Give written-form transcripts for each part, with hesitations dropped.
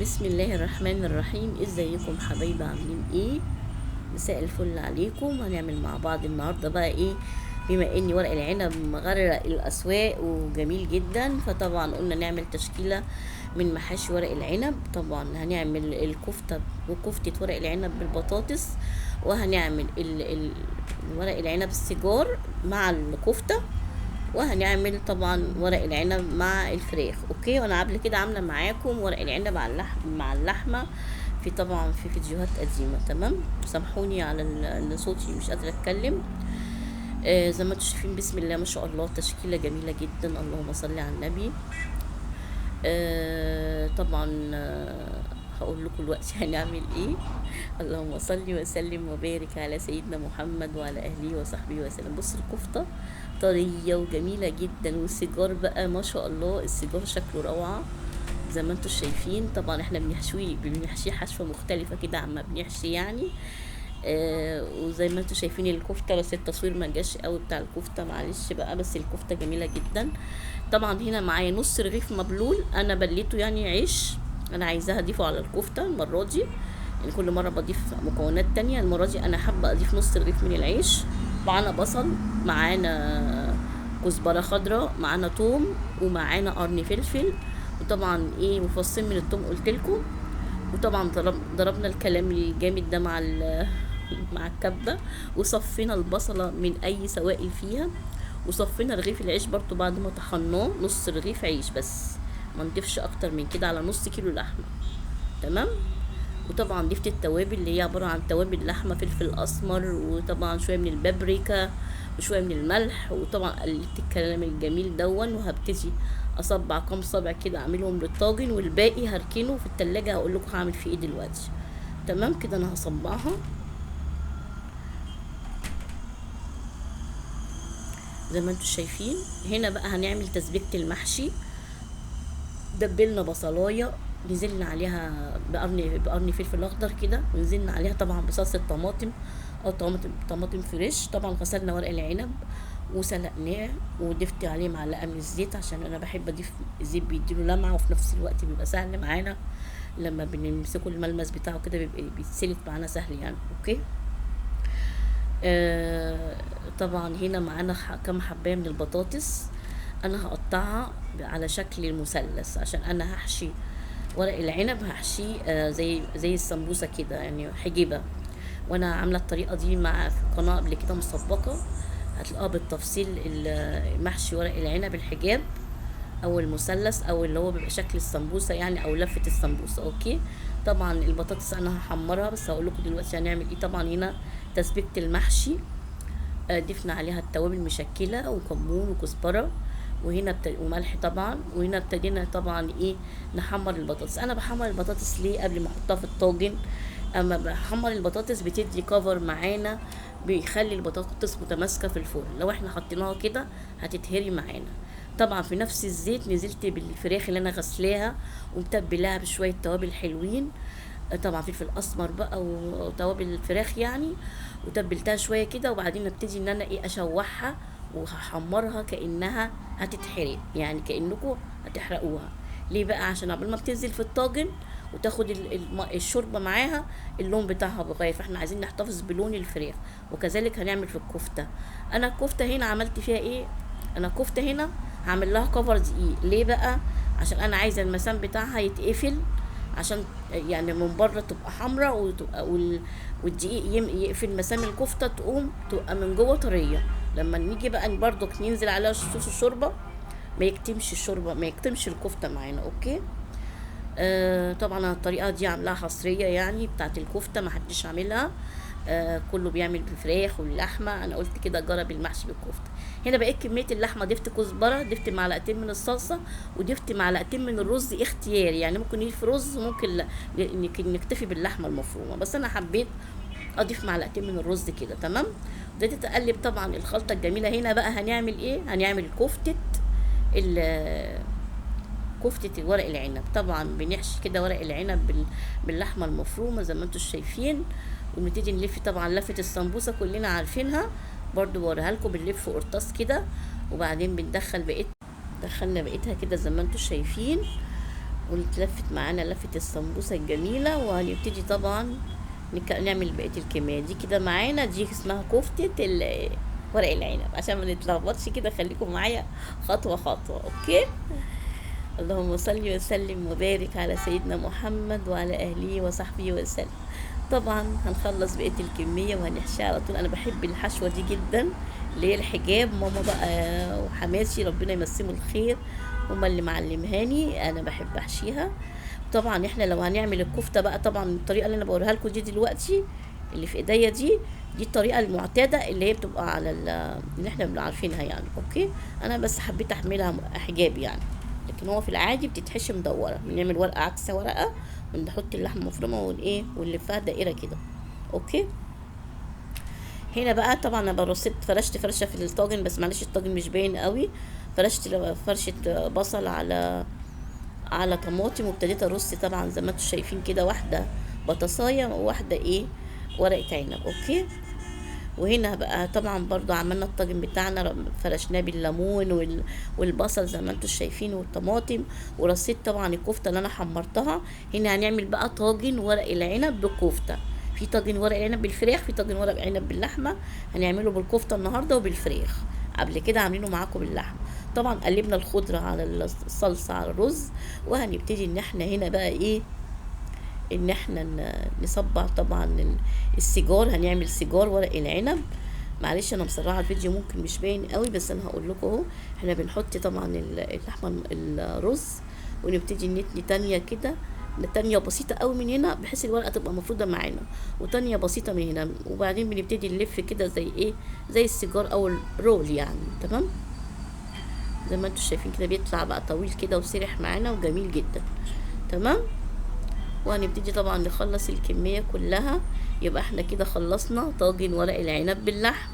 بسم الله الرحمن الرحيم. ازيكم حبايبي؟ عاملين ايه؟ مساء الفل عليكم. هنعمل مع بعض النهارده بقى ايه، بما ان ورق العنب مغرق الاسواق وجميل جدا، فطبعا قلنا نعمل تشكيله من محاشي ورق العنب. طبعا هنعمل الكفتة وكفته ورق العنب بالبطاطس، وهنعمل ورق العنب السيجار مع الكفتة، وهنعمل طبعا ورق العنب مع الفراخ. okay، وانا قبل كده عامله معاكم ورق العنب على اللحم مع اللحمة في طبعا في فيديوهات قديمة. تمام، سامحوني على ان صوتي مش قادرة اتكلم. زي ما انتم شايفين بسم الله ما شاء الله تشكيله جميلة جدا، اللهم صل على النبي. طبعا هقول لكم دلوقتي هنعمل ايه. اللهم صل وسلم وبارك على سيدنا محمد وعلى اهله وصحبه وسلم. بصوا الكفتة طرية وجميلة جدا، والسيجار بقى ما شاء الله السيجار شكله روعه زي ما انتم شايفين. طبعا احنا بنحشيه حشوه مختلفة كده عما بنحشي يعني. وزي ما انتم شايفين الكفتة، بس التصوير ما جاش قوي بتاع الكفتة معلش بقى، بس الكفتة جميلة جدا. طبعا هنا معايا نص رغيف مبلول انا بليته يعني عيش، انا عايزاها اضيفه على الكفتة المرة دي، يعني كل مرة بضيف مكونات تانية، المرة دي انا حابة اضيف نص رغيف من العيش. معانا بصل، معانا كزبره خضراء، معانا توم، ومعانا قرن فلفل، وطبعا ايه مفصين من التوم قلتلكم. وطبعا ضربنا الكلام الجامد ده مع الكبه، وصفينا البصله من اي سوائل فيها، وصفينا رغيف العيش برضو بعد ما طحناه، نص رغيف عيش بس، ما نضيفش اكتر من كده على نص كيلو لحمه. تمام. وطبعا ضفت التوابل اللي هي عبارة عن توابل لحمه، فلفل اسمر، وطبعا شوية من البابريكا، وشوية من الملح، وطبعا قلبت الكلام الجميل دون. وهبتدي اصبع كام صابع كده اعملهم للطاجن، والباقي هركنه في التلاجة، هقول لكم هعمل فيه ايه دلوقتي. تمام كده انا هصبعها زي ما انتم شايفين. هنا بقى هنعمل تسبيكه المحشي. دبلنا بصلايه، نزلنا عليها بقرن فلفل اخضر كده، ونزلنا عليها طبعا بصلصه طماطم او طماطم فريش. طبعا غسلنا ورق العنب وسلقناه، وضفت عليه معلقه من الزيت عشان انا بحب اضيف زيت بيديله لمعة، وفي نفس الوقت بيبقى سهل معانا لما بنمسكه الملمس بتاعه كده بيبقى بيتسلك معانا سهل يعني. okay. طبعا هنا معانا كام حبايه من البطاطس، انا هقطعها على شكل المثلث عشان انا هحشي ورق العنب، هحشيه زي السمبوسه كده يعني حجيبه. وانا عامله الطريقة دي مع في القناة قبل كده مسبقة، هتلاقوها بالتفصيل محشي ورق العنب الحجاب او المثلث او اللي هو بيبقى شكل السمبوسه يعني، او لفه السمبوسه. okay. طبعا البطاطس انا هحمرها، بس هقول لكم دلوقتي هنعمل ايه. طبعا هنا تسبيكه المحشي، ضفنا عليها التوابل المشكلة وكمون وكزبره، وهنا وملح طبعا. وهنا ابتدينا طبعا ايه نحمر البطاطس. انا بحمر البطاطس ليه قبل ما احطها في الطاجن؟ اما بحمر البطاطس بتدي كفر معانا، بيخلي البطاطس متماسكة في الفرن، لو احنا حطيناها كده هتتهري معانا. طبعا في نفس الزيت نزلت بالفراخ اللي انا غسلاها ومتبلاها بشوية توابل حلوين، طبعا فلفل اسمر بقى وتوابل الفراخ يعني، وتبلتها شوية كده. وبعدين ابتدي ان انا ايه اشوحها وهحمرها كانها هتتحرق، يعني كانكم هتحرقوها. ليه بقى؟ عشان قبل ما بتنزل في الطاجن وتاخد الشوربة معاها اللون بتاعها بيغير، فاحنا عايزين نحتفظ بلون الفراخ. وكذلك هنعمل في الكفتة. انا الكفتة هنا عملت فيها ايه؟ انا الكفتة هنا هعمل لها كفر دقيق. ليه بقى؟ عشان انا عايزه المسام بتاعها يتقفل، عشان يعني من بره تبقى حمراء وتبقى والدقيق يقفل مسام الكفتة، تقوم تبقى من جوه طرية. لما نيجي بقى برضك ننزل عليها صوص الشوربة ما يكتمش الشوربة، ما يكتمش الكفتة معانا. okay. طبعا انا الطريقة دي عاملاها حصرية يعني بتاعت الكفتة، ما حدش عاملها، كله بيعمل بالفراخ واللحمة. انا قلت كده جرب المحشي بالكفته. هنا بقيت كمية اللحمة، ضفت كزبره، ضفت معلقتين من الصلصه، وضفت معلقتين من الرز اختياري، يعني ممكن نضيف رز وممكن لا، نكتفي باللحمه المفرومه، بس انا حبيت اضيف معلقتين من الرز كده. تمام. ابتديت اقلب طبعا الخلطة الجميلة. هنا بقى هنعمل ايه؟ هنعمل كفته ورق العنب. طبعا بنحشي كده ورق العنب باللحمه المفرومه زي ما انتم شايفين، ونبتدي نلف طبعا لفه السمبوسه كلنا عارفينها، برضو بوريها لكم. بنلف قرطاس كده، وبعدين بندخل بقيت، دخلنا بقيتها كده زي ما انتم شايفين. واتلفت معانا لفه السمبوسه الجميلة. وهنبتدي طبعا نعمل بقية الكمية دي كده معانا. دي اسمها كفته ورق العنب، عشان ما نتلخبطش كده خليكم معايا خطوة خطوة. okay، اللهم صل وسلم وبارك على سيدنا محمد وعلى اهله وصحبه وسلم. طبعا هنخلص بقية الكمية وهنحشيها على طول. انا بحب الحشوه دي جدا اللي هي الحجاب، ماما بقى وحماتي ربنا يمسيهم الخير هما اللي معلمهاني، انا بحب احشيها. طبعا احنا لو هنعمل الكفتة بقى، طبعا الطريقة اللي انا بوريها لكم دي دلوقتي اللي في ايديا دي الطريقة المعتادة اللي هي بتبقى على اللي احنا بنبقى عارفينها يعني. okay، انا بس حبيت احملها حجاب يعني، لكن هو في العادي بتتحشي مدورة، بنعمل ورقة عكس ورقة ونحط اللحمة مفرومه ونلفها دائرة كده. okay، هنا بقى طبعا انا برصيت فرشت فرشه في الطاجن، بس معلش الطاجن مش باين قوي. فرشت فرشه بصل على طماطم، وابتديت ارص طبعا زي ما انتم شايفين كده، واحدة بطاطسايه وواحدة ورقة عنب. okay، وهنا بقى طبعا برضو عملنا الطاجن بتاعنا، فرشناه بالليمون والبصل زي ما انتم شايفين والطماطم، ورصيت طبعا الكفتة اللي انا حمرتها. هنا هنعمل بقى طاجن ورق العنب بالكفته، في طاجن ورق عنب بالفراخ، في طاجن ورق عنب باللحمه، هنعمله بالكفته النهارده وبالفراخ، قبل كده عاملينه معاكم باللحمه. طبعا قلبنا الخضرة على الصلصه على الرز، وهنبتدي ان احنا هنا بقى ان احنا نصبع طبعا السيجار. هنعمل سيجار ورق العنب. معلش انا مسرعة الفيديو ممكن مش باين قوي، بس انا هقول لكم اهو. احنا بنحط طبعا اللحمة الرز، ونبتدي نتني تانية كده، تانية بسيطة قوي من هنا بحيث الورقة تبقى مفروده معانا، وتانية بسيطة من هنا، وبعدين بنبتدي نلف كده زي السيجار او الرول يعني. تمام، زي ما انتم شايفين كده بيطلع بقى طويل كده وسرح معانا وجميل جدا. تمام، وهنبتدي طبعا نخلص الكمية كلها. يبقى احنا كده خلصنا طاجن ورق العنب باللحم.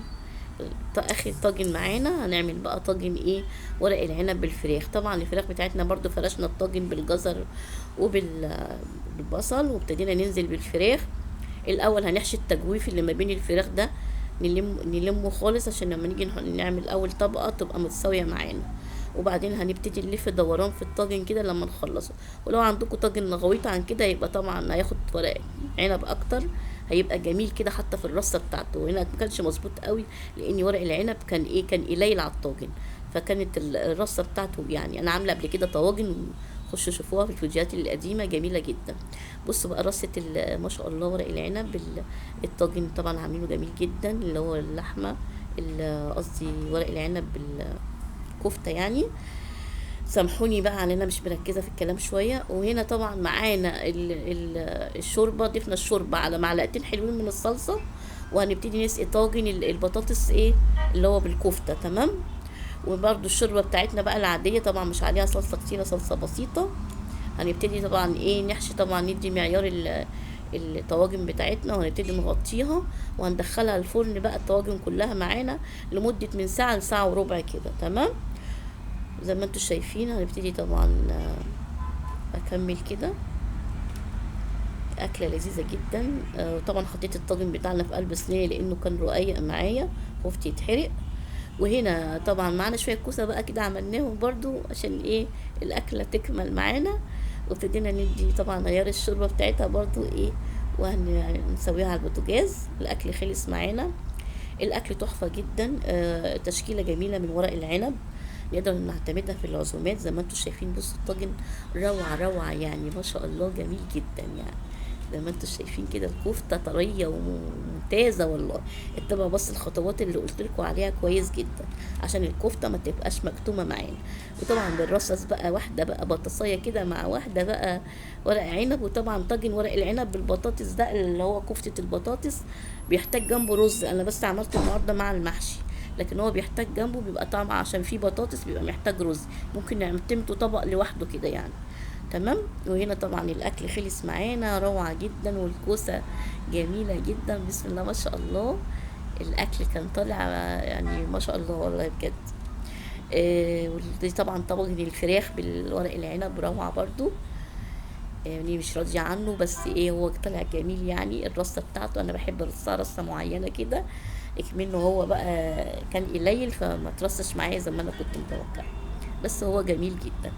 اخر طاجن معانا هنعمل بقى طاجن ورق العنب بالفراخ. طبعا الفراخ بتاعتنا برضو فرشنا الطاجن بالجزر وبالبصل، وابتدينا ننزل بالفراخ. الاول هنحشي التجويف اللي ما بين الفراخ ده، نلمه خالص عشان لما نيجي نعمل اول طبقة تبقى متساوية معانا. وبعدين هنبتدي نلف دوران في الطاجن كده لما نخلصه. ولو عندكم طاجن غويط عن كده يبقى طبعا هياخد ورق عنب اكتر، هيبقى جميل كده حتى في الرصه بتاعته. هنا ما كانش مظبوط قوي لان ورق العنب كان قليل على الطاجن، فكانت الرصه بتاعته يعني. انا عامله قبل كده طواجن، خشوا شوفوها في الفيديوهات القديمة جميلة جدا. بصوا بقى رصه ما شاء الله ورق العنب الطاجن طبعا عاملينه جميل جدا، اللي هو اللحمة قصدي ورق العنب بالكفته يعني. سامحوني بقى على انا مش مركزه في الكلام شوية. وهنا طبعا معانا الشوربة، ضفنا الشوربة على معلقتين حلوين من الصلصه، وهنبتدي نسقي طاجن البطاطس اللي هو بالكفته. تمام، وبرده الشوربة بتاعتنا بقى العادية طبعا مش عليها صلصه كتيرة، صلصه بسيطة. هنبتدي طبعا نحشي طبعا، ندي معيار الطواجن بتاعتنا، وهنبتدي نغطيها وهندخلها الفرن بقى الطواجن كلها معانا لمدة من ساعة لساعة وربع كده. تمام، زي ما انتم شايفين هنبتدي طبعا اكمل كده. اكله لذيذة جدا. وطبعا حطيت الطاجن بتاعنا في قلب صينية لانه كان رقيق معايا، خفت يتحرق. وهنا طبعا معانا شوية كوسة بقى كده عملناهم برضو عشان الاكلة تكمل معانا. وابتدينا ندي طبعا عيار الشوربة بتاعتها برضو وهنسويها على البوتاجاز. الاكل خلص معانا، الاكل تحفة جدا. تشكيله جميلة من ورق العنب نقدر نعتمدها في العزومات زي ما انتم شايفين. بصوا الطاجن روعه روعه يعني ما شاء الله، جميل جدا يعني زي ما انتم شايفين كده. الكفتة طرية وممتازة والله. اتبعوا بس الخطوات اللي قلت لكم عليها كويس جدا عشان الكفتة ما تبقاش مكتومة معانا. وطبعا بنرصص بقى واحدة بقى بطاطسيه كده مع واحدة بقى ورق عنب. وطبعا طاجن ورق العنب بالبطاطس ده اللي هو كفته البطاطس بيحتاج جنبه رز. انا بس عملته النهارده مع المحشي، لكن هو بيحتاج جنبه بيبقى طعم عشان فيه بطاطس بيبقى محتاج رز، ممكن نعتمده طبق لوحده كده يعني. تمام، وهنا طبعا الاكل خلص معانا روعه جدا، والكوسه جميلة جدا بسم الله ما شاء الله. الاكل كان طالع يعني ما شاء الله والله بجد. ودي طبعا طاجن الفراخ بالورق العنب روعه برضو، يعني مش راضية عنه بس هو طلع جميل يعني. الرصه بتاعته انا بحب ارصها رصه معينة كده، منه هو بقى كان قليل فما ترصش معايا زي ما انا كنت متوقعه، بس هو جميل جدا.